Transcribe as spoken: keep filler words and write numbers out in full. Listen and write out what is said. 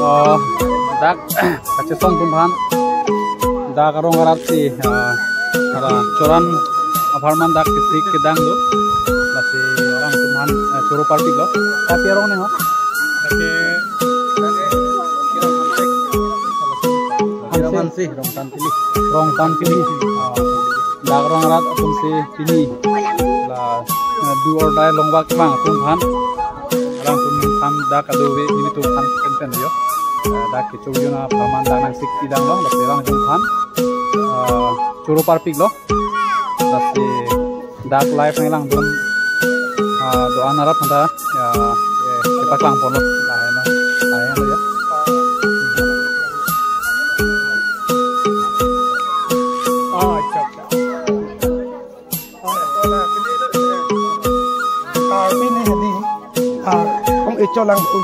Oh, dak kachesong atum aphan dak arong arat si, ah, ara Choran apharman dak kesik kedang do. Lasi alang atum aphan, eh, choro parpiklo. Kopi arong ne ho? Ake Rongtan si, Rongtan Pini. Rongtan Pini. Ah, dak arong arat atum si pini la, eh, do or die longvak kevang atum aphan. Alang atum aphan dak kadokave nelitum aphan pen pen yo. Eh, dak kecho-un apharman dak nangsik kedang lo, lasi alang atum aphan, eh, choro parpiklo. Lasi dak live nanglang dun, ah, do-an arat anta, ya, eh, kepaklang ponlo, lahai lo, lahai lo ya. Ah, acha, acha. Ah, pini hadi. Ah, hum echo lang tu.